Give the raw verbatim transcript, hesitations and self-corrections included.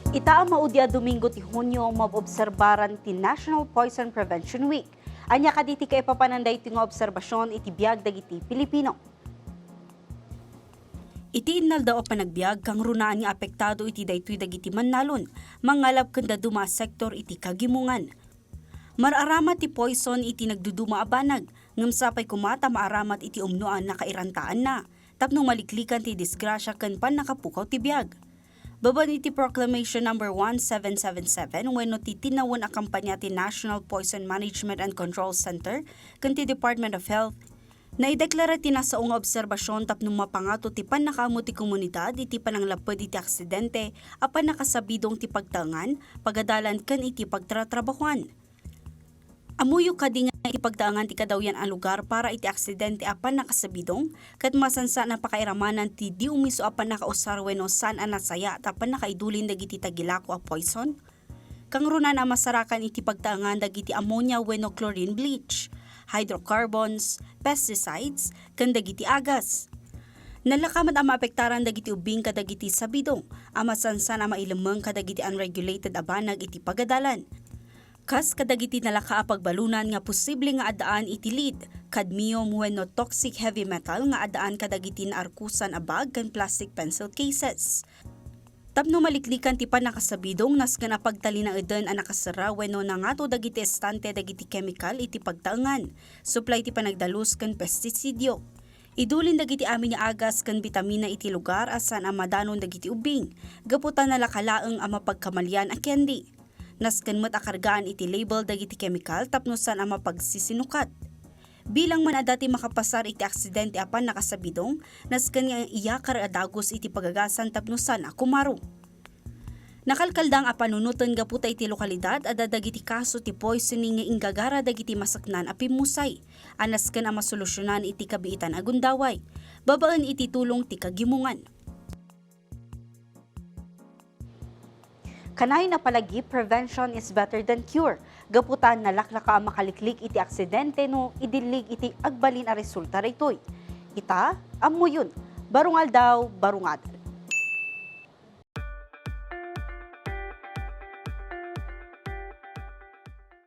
Ita a maudi a Domingo ti Hunio, maobserbaran ti National Poison Prevention Week. Ania kadi ti kaipapanan daytoy nga obserbasion iti biag dagiti Pilipino? Iti innaldaw a panagbiag, kangrunaan nga apektado iti daytoy dagiti mannalon, mangalap ken dadduma a sektor iti kagimongan. Mar-aramat ti poison iti nagduduma a banag, ngem sapay koma ta maaramat iti umno a nakairantaanna, tapno maliklikan ti disgrasya ken pannakapukaw ti biag. Babaen iti Proclamation Number one seven seven seven wenno ti tinawen a kampanya ti National Poison Management and Control Center ken ti Department of Health, naideklara ti nasao nga obserbasion tapno mapangato ti pannakaammo ti komunidad iti pananglapped iti aksidente a pannakasabidong ti pagtaengan, pagadalan ken iti pagtratrabahoan. Ammoyo kadi nga iti pagtaengan ti kadawyan a lugar para iti aksidente a pannakasabidong, ket masansan a pakairamanan ti di umiso a pannakausar wenno saan a nasaya ta pannakaidulin dagiti tagilako a poison? Kangrunaan a masarakan iti pagtaengan dagiti ammonia wenno chlorine bleach, hydrocarbons, pesticides, ken dagiti agas. Nalaka met a maapektaran dagiti ubbing kadagiti sabidong a masansan a mailemmeng kadagiti unregulated a banag iti pagadalan. Kas kadagiti nalaka a pagbalunan nga posible nga addaan iti lead, cadmium wenno toxic heavy metal nga addaan kadagiti naarkusan a bag ken plastic pencil cases. Tapno maliklikan ti pannakasabidong, nasken a pagtalinaeden a nakaserra wenno nangato dagiti estante dagiti kemikal iti pagtaengan, supply ti panagdalus ken pestisidyo. Idulin dagiti amin nga agas ken bitamina iti lugar a saan a madanon dagiti ubbing, gapu ta nalaka laeng a mapagkamalian a candy. Nasken met a kargaan iti label dagiti kemikal tapno saan a mapagsisinukat. Bilang man adda ti makapasar iti aksidente a pannakasabidong, nasken nga iyakar a dagus iti pagagasan tapno saan a kumaro. Nakalkaldang a panunoten gapu ta iti lokalidad adda dagiti kaso ti poisoning nga inggagara dagiti masaknan a pimmusay a nasken a masolusyonan iti kabiitan a gundaway, babaen iti tulong ti kagimongan. Kanayon a palagi, prevention is better than cure. Gapu ta nalaklaka a makaliklik iti aksidente no idillig iti agbalin a resulta daytoy. Ita, ammoyon, barong aldaw, barong adal.